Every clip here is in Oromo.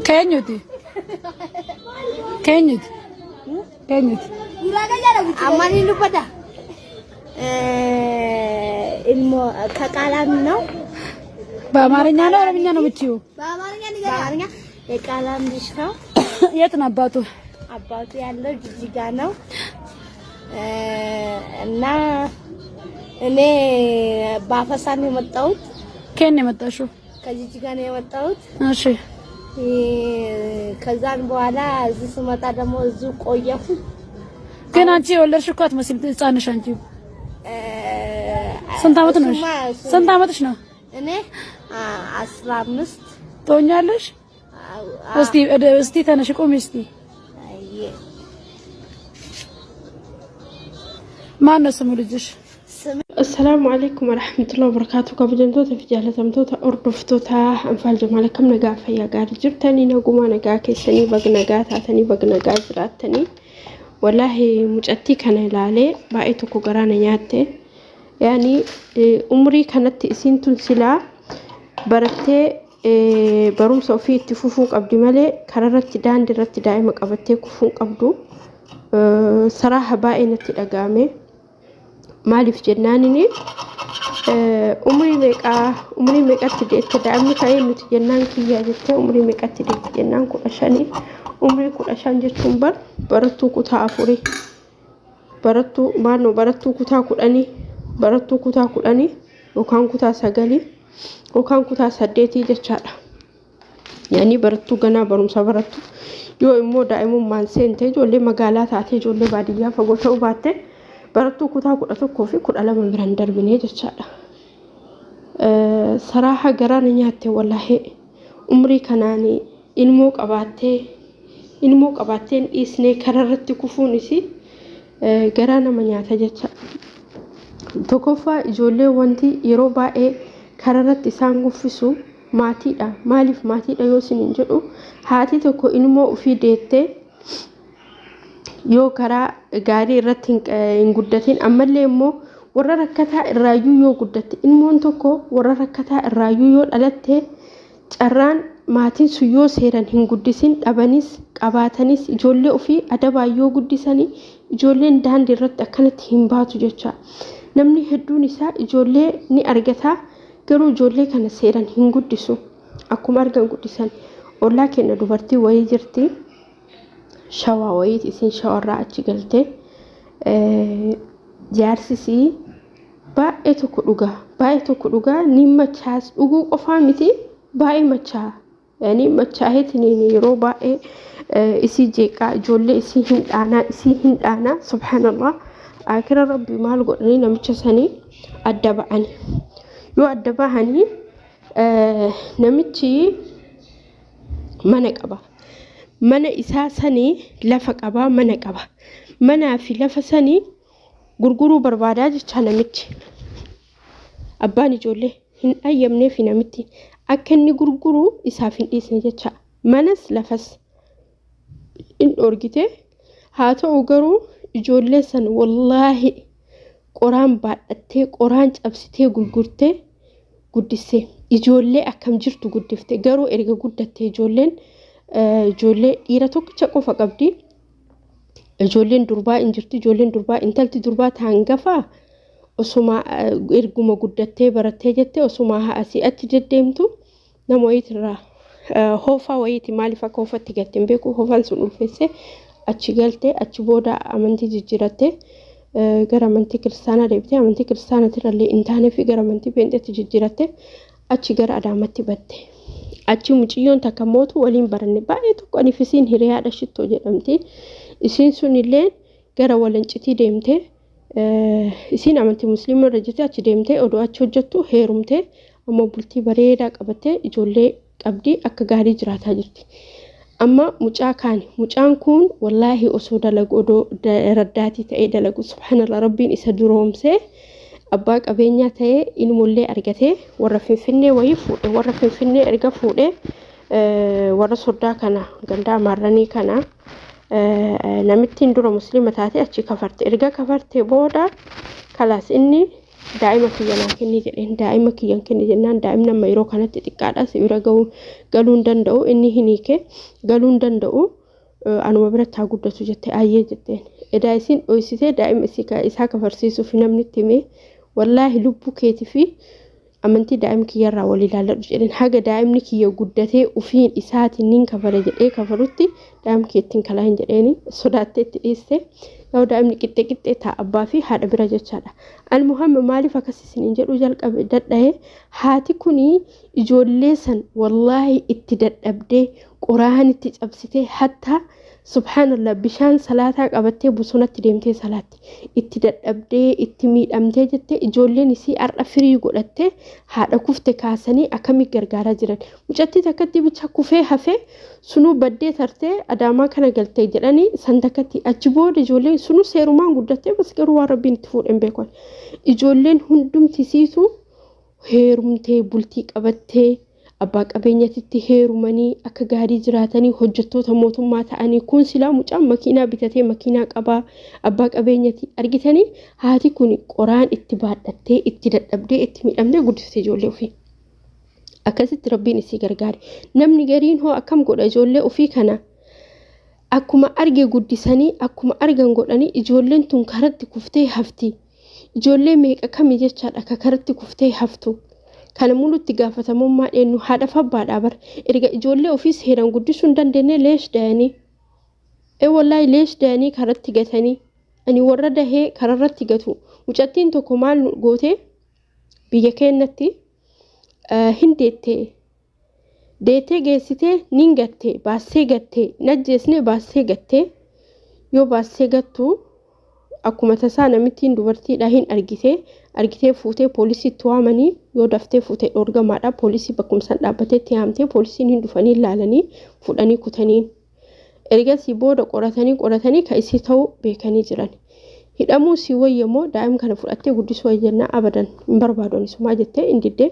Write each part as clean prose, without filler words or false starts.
Keenyuti? Keenyuti? Keenyuti? Amma ni dubbata. Ilmoo ከቃላም ነው። በአማርኛ ነው ኦሮምኛ ነው የምትይው? በአማርኛ የቃላም ልጅ ነው። የት ነው አባቱ? አባቱ ያለው ጅጅጋ ነው እና እኔ ባፈሳ ነው የመጣሁት። ከየት ነው የመጣሽው? ከጅጅጋ ነው የመጣሁት። እሺ። ከዛን በኋላ እዚህ ስመጣ ደግሞ እዚሁ ቆየሁ። ግን አንቺ የወለድሽ እኮ አትመስይም፣ ህፃን ነሽ አንቺ። ስንት ዓመት ነው? ስንት ዓመትሽ ነው? እኔ 15 ትሆኛለሽ? እስቲ እስቲ ተነሽ ቁሚ እስቲ። ማን ነው ስሙ ልጅሽ? Assalaamu alaikum warahmatullahi wabarakatuh. Kabajamtoota fi jaalatamtoota hordoftoota Anfaal Jamaal, akkam nagaa, fayyaa gaarii jirtanii? Nagumaa, nagaa keessanii? Baga nagaa taatanii, baga nagaa jiraattanii. Wallaahi mucattii kana ilaalee baay'ee tokko garaa na nyaatte. Yaani umrii kanatti isiin tun silaa barattee barumsa ofii itti fufuu qabdi malee kararratti, daandii irratti daa'ima qabattee kufuu hin qabdu. Saraaha baay'ee natti dhaga'ame. Maaliif jennaanini, umrii meeqaa, umrii meeqatti deette daa'imni ka'ee nuti jennaan, kiyyaa jettee, umrii meeqatti deette jennaan 15. Umrii 15 jechuun bar barattuu kutaa afurii, barattuu maannoo, barattuu kutaa 10, barattuu kutaa 10 yookaan kutaa sagalii yookaan kutaa saddeetii jechaadha. Yaani barattuu ganaa barumsa barattu yoo immoo daa'imummaan seente, ijoollee magaalaa taate, ijoollee baadiyyaa fagoo ta'uu baatte, barattuu kutaa 11 fi 12 biraan darbinee jechaadha. Saraaha garaa na nyaatte wallaahi. Umrii kanaan ilmoo qabaattee, ilmoo qabaattee hin dhiisnee kararratti kufuun isii garaa nama nyaata jecha. Tokkoffaa, ijoollee wanti yeroo baay'ee kararratti isaan kuffisu maatiidha. Maaliif maatiidha yoo isin hin jedhu, haati tokko ilmoo ofii deettee yoo karaa gaarii irratti hin guddatin, ammallee immoo warra rakkataa irraayyuu yoo guddatte, ilmoon tokko warra rakkataa irraayyuu yoo dhalatte, carraan maatiin sun yoo seeran hin guddisin, dhabanis qabaatanis, ijoollee ofii adabaan yoo guddisanii, ijoolleen daandii irratti akkanatti hin baatu jecha. Namni hedduun isaa ijoollee ni argata, garuu ijoollee kana seeran hin guddisu. Akkuma argan guddisan. Ollaa keenya dubartii wayii jirti. Shawaa wayiiti, isin shawarraa achi galtee jaarsisii baay'ee tokko dhugaa, baay'ee tokko dhugaa ni machaas. Dhuguu qofaa miti, baay'ee machaa. Yani machaaheetiin yeroo baay'ee isii jeeqaa, ijoollee isii hin dhaanaa, isii hin dhaanaa. Subhaanallah, akira rabbi maal godhanii, namicha sanii adda ba'anii. Yoo adda bahanii, namichi mana qaba. Mana isaa sanii lafa qabaa, mana qaba. Manaa fi lafa sanii gurguruu barbaadaa jecha namichi. Abbaan ijoollee hin ayyamnee fi namitti akka inni gurguru isaaf hin dhiisne jecha. Manas lafas hin dhorgite. Haa ta'u garuu ijoollee san wallaahi qoraan baadhattee, qoraan cabsitee gurgurtee guddisse. Ijoollee akkam jirtu guddifte. Garuu erga guddatte ijoolleen, ijoollee dhiira tokkicha qofa qabdi. Ijoolleen durbaa hin jirti. Ijoolleen durbaa, intalti durbaa ta'an gafaa osuma erguma guddattee barattee jette, osuma asii achi deddeemtu nama wayiitirraa, hoofaa wayiiti, maaliif akka hoofatti galte hin beeku, hoofaan sun ulfeesse achi galte. Achi booda amantii jijjiiratte, gara amantii kiristaanaa deebite. Amantii kiristaanaatirrallee hin taane fi gara amantii peenxeetti jijjiiratte, achi gara Adaamatti batte. Achi mucayyoon takka mootu waliin baranne, baay'ee tokko aniif isiin hiriyaadha, Shittoo jedhamti. Isiin sunillee gara Walancitii deemte. Isiin amantii musliimaa irra jirti. Achi deemtee odoo achi hojjettu heerumtee, amma bultii bareedaa qabattee, ijoollee qabdi, akka gaarii jiraataa jirti. Amma mucaa kaani, mucaan kun wallaahi osoo dalagu, odoo raddaatii ta'ee dalagu, subhaanallah, rabbiin isa duroomsee abbaa qabeenyaa ta'ee, ilmoollee argatee, warra Finfinnee wayii fuudhe. Warra Finfinnee erga fuudhee, warra soddaa kana, ganda Amaarranii kana, namittiin dura musliima taate achi kafarte. Erga kafarte booda kalaas inni Daa'ima kiyya naa kenni jedheen. Daa'ima kiyyan kenni jennaan daa'imni amma yeroo kanatti xiqqaadha, si bira galuu hin danda'u, inni hin hiike galuu hin danda'u, anuma biratti haa guddatu jette. Ayyee jetteen. Edaa isiin dhoysitee daa'ima isaa kafarsiisuuf namni itti himee, wallaahi lubbuu keetii fi amantii daa'ima kiyyarraa wal ilaalladhu jedheen. Haga daa'imni kiyya guddatee ufiin isaatiin nin kafala jedhee kafalutti daa'ima kiyya ittiin kalaa hin jedheeni. Sodaattee itti dhiiste. Yoo daa'imni qixxee qixxee ta'a abbaa fi haadha bira jechaadha. Almuhamma maaliif akkas isiniin jedhu jalqabe dadha'ee, haati kuni ijoollee san wallaahi itti dadhabdee, qoraan itti cabsitee, hatta subhaanallah bishaan salaataa qabattee bosonatti deemtee salaatti itti dadhabdee itti miidhamtee jettee, ijoolleen isii har'a firii godhattee haadha kufte kaasanii akkamii gargaaraa jiran. Mucattii takkatti bicha kufee hafee sunuu baddee tartee Adaamaa kana galtee jedhanii san takkatti. Achi booda ijoolleen sunuu seerumaan guddattee bas, garuu waan Rabbiin itti fuudhen beekan. Ijoolleen hundumti isiitu heerumtee bultii qabattee abbaa qabeenyatitti heerumanii akka gaarii jiraatanii hojjettoota mootummaa ta'anii, kun silaa mucaan makiinaa bitatee makiinaa qabaa, abbaa qabeenyati. Argitanii, haati kun qoraan itti baadhattee, itti dadhabdee, itti miidhamtee guddiste ijoollee ofii. Akkasitti Rabbiin isii gargaare. Namni gariin hoo akkam godha? Ijoollee ofii kana akkuma arge guddisanii, akkuma argan godhanii, ijoolleen tun karatti kuftee hafti. Ijoollee meeqa kami jechaadha ka karatti kuftee haftu. Kana mulutti gaafatamummaa eenyu? Haadha abbaadhaa bar. Erga ijoollee ofii seeraan guddisuu hin dandeenye, leesh dayanii. Ee wallaahi, leesh dayanii karatti gatanii. Ani warra dahee kararratti gatu. Mucattiin tokko maal gootee biyya keenyatti hin deettee. Deettee geessitee nin gattee, baassee gattee, najjeesnee baassee gattee. Yoo baassee gattu akkuma tasaa namittiin dubartiidha hin argite. Argitee fuutee poolisiitti waamanii, yoo daftee fuutee dhoorgamaadha. Poolisii bakkuma san dhaabbateetti yaamtee, poolisiin hin dhufanii ilaalanii fuudhanii kutaniin. Ergasii booda qoratanii qoratanii ka isii ta'uu beekanii jiran. Hidhamuu si wayya moo daa'ima kana fudhattee guddisuu wayya jennaa, abadan hin barbaadu anisumaa jettee hin diddee.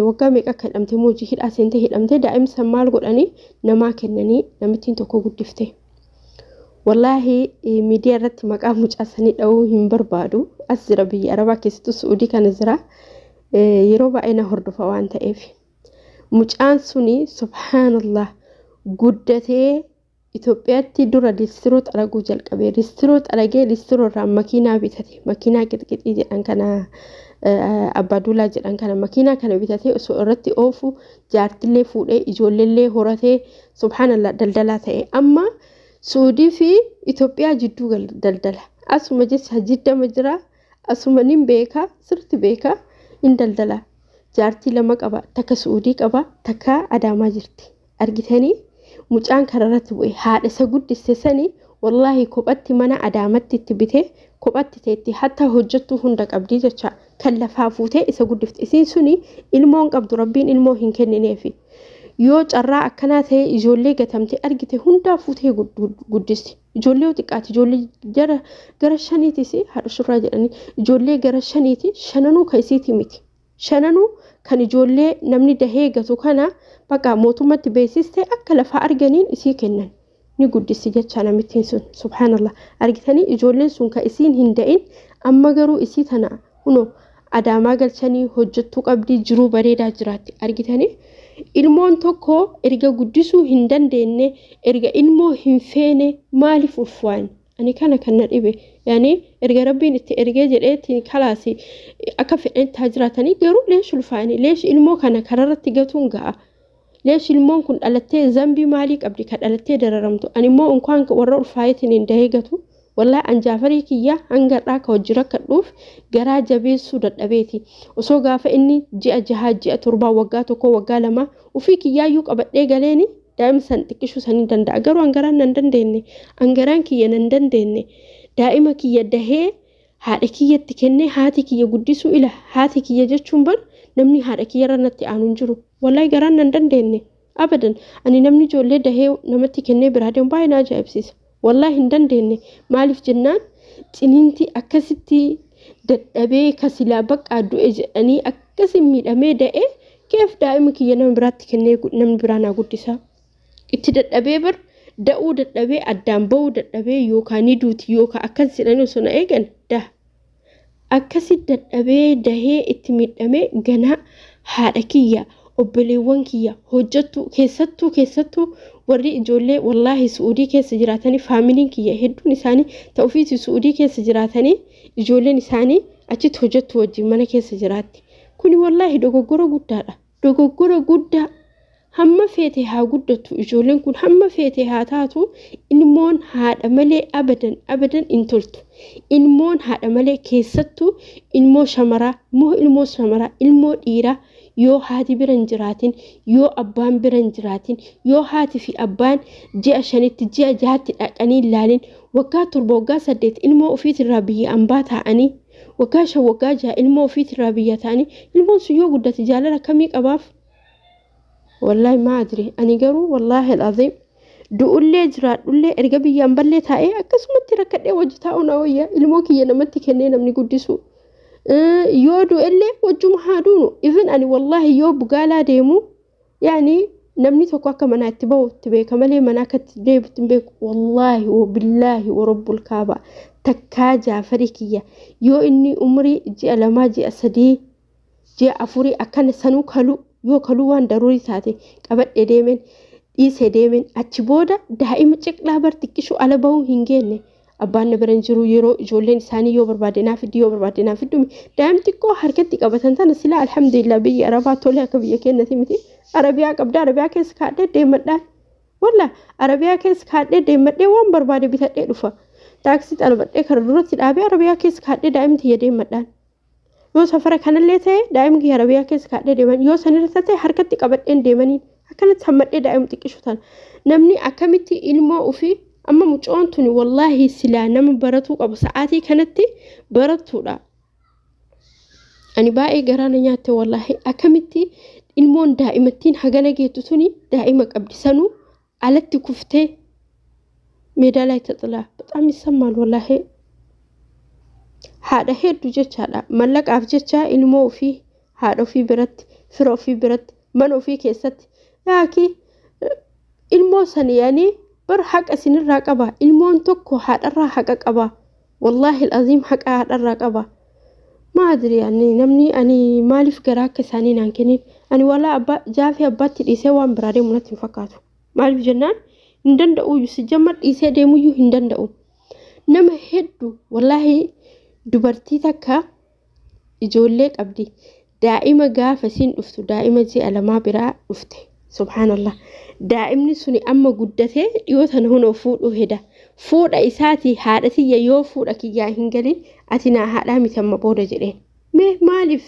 Waggaa meeqa akka hidhamte moo hojii hidhaa seentee hidhamtee, daa'ima san maal godhanii namaa kennanii, namittiin tokko guddifte. Wallaahi miidiyaa irratti maqaa mucaa sanii dha'uu hin barbaadu. As jira, biyya Arabaa keessattuu Su'uudii kana jira. Yeroo baay'ee na hordofa waan ta'eef. Mucaan suni subhaanallah guddatee Itoophiyaatti dura listiroo xaraguu jalqabe. Listiroo xaragee listiroo irraa makiinaa bitate. Makiinaa qixqixii jedhan kana, abbaa duulaa jedhan kana, makiinaa kana bitatee osoo irratti oofu jaartillee fuudhee ijoolleellee horatee, subhaanallah, daldalaa ta'e. Amma Suudii fi Itoophiyaa jidduu daldala. Asuma jecha jiddama jira. Asuma nin beeka, sirriitti beeka, in daldala. Jaartii lama qaba, takka Suudii qaba, takka Adaamaa jirti. Argitanii, mucaan kararratti bu'e haadha isa guddiste sanii wallaahi kophatti mana Adaamatti itti bitee kophatti teetti, hatta hojjettuu hunda qabdii jecha, kan lafaa fuutee isa guddifte. Isiin suni ilmoon qabdu, Rabbiin ilmoo hin kennineefi. Yoo carraa akkanaa ta'e ijoollee gatamte argite hundaa fuutee guddisti. Ijoollee yoo xiqqaate ijoollee gara shaniitis, haadha surraa jedhanii, ijoollee gara shaniiti, shananuu kan isiiti miti. Shananuu kan ijoollee namni dahee gatu kana bakka mootummatti beeksiste, akka lafaa arganiin isii kennan. Ni guddisti jecha namittiin sun, subhaanallah. Argitanii, ijoolleen sun kan isiin hin da'in, amma garuu isii tana hunoo Adaamaa galchanii hojjettuu qabdii, jiruu bareedaa jiraatti. Argitanii, ilmoon tokko erga guddisuu hin dandeenye, erga ilmoo hin feene, maaliif ulfaa'an? Ani kana kan na dhibe, yaani erga Rabbiin itti ergee jedheetti kalaasi akka fedhanitti haa jiraatanii, garuu leesh ulfaa'anii, leesh ilmoo kana kararratti gatuun ga'a? Leesh ilmoon kun dhalattee zambii maalii qabdi ka dhalattee dararamtu? Ani immoo unkaan warra ulfaayetiin hin dahee gatu. Wallaahi an Jaafarii kiyya hanga har'aa ka hojii rakkadhuuf garaa jabeessuu dadhabeeti. Osoo gaafa inni ji'a 6, ji'a 7, waggaa 1, waggaa 2 ufii kiyyaayyuu qabadhee galeeni daa'ima san xiqqishuu sanii danda'a. Garuu an garaan nan dandeenye. An garaan kiyya nan dandeenye. Daa'ima kiyya dahee haadha kiyyatti kennee haati kiyya guddisuu, ila haati kiyya jechuun bar namni haadha kiyyarra natti aanu hin jiru. Wallaahi garaan nan dandeenye. Abadan ani namni ijoollee dahee namatti kennee biraa deemu baay'ee na ajaa'ibsiisa. Wallaahi hin dandeenye. Maaliif jennaan, ciniinti akkasitti dadhabee kasilaa baqqaa du'e jedhanii akkasi miidhamee da'ee keef daa'ima kiyya nama biraatti kennee namni biraa naa guddisa. Itti dadhabee bar, da'uu dadhabee, addaan ba'uu dadhabee, yookaan ni duuti yookaan akkas jedhanii osoo na eegan dah. Akkasi dadhabee dahee itti miidhamee ganaa haadha kiyya, obboleewwan kiyya, hojjettu keessattuu warri ijoollee wallaahi Su'uudii keessa jiraatanii, faamiliin kiyya hedduun isaanii ta'uufiiti Su'uudii keessa jiraatanii, ijoolleen isaanii achitti hojjettu wajjin mana keessa jiraatti. Kuni wallaahi dogoggora guddaadha. Dogoggora guddaa. Hamma feete haa guddattu ijoolleen kun, hamma feete haa taatu, ilmoon haadha malee abadan abadan hin toltu. Ilmoon haadha malee, keessattuu ilmoo shamaraa moo ilmoo shamaraa, ilmoo dhiiraa yoo haati bira hin jiraatin, yoo abbaan bira hin jiraatin, yoo haati fi abbaan ji'a 5tti, ji'a 6tti dhaqanii hin laalin, waggaa 7, waggaa 8 ilmoo ofiitirraa biyya ambaa taa'anii, waggaa 5, waggaa 6 ilmoo ofiitirraa biyya ta'anii, ilmoon sun yoo guddate jaalala akkamii qabaaf? Wallaahi maa adri, ani garuu wallaahi al'aziim du'ullee jiraadhullee erga biyya amballee taa'ee akkasumatti rakkadhee wajji taa'uu na wayya, ilmoo kiyya namatti kennee namni guddisu. Yoo du'ellee wajjuma haa duunu. Even ani wallaahi yoo bugaalaa deemu, yaani namni tokko akka manaa itti bahu itti beeka malee mana akka itti deebitu hin beeku. Wallaahi wa billaahi wa rabbul kaaba, takkaa Jaafarii kiyya yoo inni umrii ji'a 2, ji'a 3, ji'a 4 akkana sanuu kaluu yoo kaluu waan daruurii taate qabadhe deemeen dhiisee deemeen, achi booda daa'ima ciqlaa bar xiqqishu ala bahuu hin geenne, abbaan na bira hin jiru. Yeroo ijoolleen isaanii yoo barbaade naa fiddi, yoo barbaade naa fiddumi, daa'im xiqqoo harkatti qabatan tana silaa alhamdulillah biyya arabaa tole, akka biyya keenyati miti. Arabiyaa qabda, arabiyaa keessa kaadhee deemadhaan, walla arabiyaa keessa kaadhee deemadhee waan barbaade bitadhee dhufa. Taaksii xalabadhee kara duratti dhaabee arabiyaa keessa kaadhee daa'imti kiyya deemadhaan. Yoo safara kanallee ta'e daa'imni kiyya arabiyaa keessa kaadhee deeman, yoo sanirra ta'e harkatti qabadheen deemaniin akkanatti hammadhee daa'ima xiqqishu tana. Namni akkamitti ilmoo ofii amma mucoon tuni wallaahi silaa nama baratuu qabu sa'aatii kanatti barattuudha. Ani baay'ee garaa na nyaatte wallaahi. Akkamitti ilmoon daa'imattiin hagana geettu tuni daa'ima qabdi, sanuu alatti kuftee meedaa ላይ ተጥላ በጣም ይሰማል ወላሂ። Haadha hedduu jechaadha, mallaqaaf jecha ilmoo ofii haadha ofii biratti, fira ofii biratti, mana ofii keessatti yaaki ilmoo sani yaani bar haqa isinirraa qaba. Ilmoon tokko haadharraa haqa qaba, wallaahi aziim haqa haadharraa qaba. Maadri ani namni ani maaliif garaa akka isaanii naan kennin? Ani walaa abbaa Jaafee abbaatti dhiisee waan biraa deemu natti hin fakkaatu. Maaliif jennaan hin danda'uyyuu, si jammar dhiisee deemuyyuu hin danda'u. Nama hedduu wallaahi, dubartii takka ijoollee qabdi, daa'ima gaafa isiin dhuftu daa'ima ji'a 2 biraa dhufte. Subhaanallah, daa'imni suni amma guddatee dhiyoo tana hunoo fuudhuu heda. Fuudha isaatii haadha tiyya yoo fuudha kiyyaa hin galin ati naa haadhaa miti amma booda jedheen. Mee maaliif?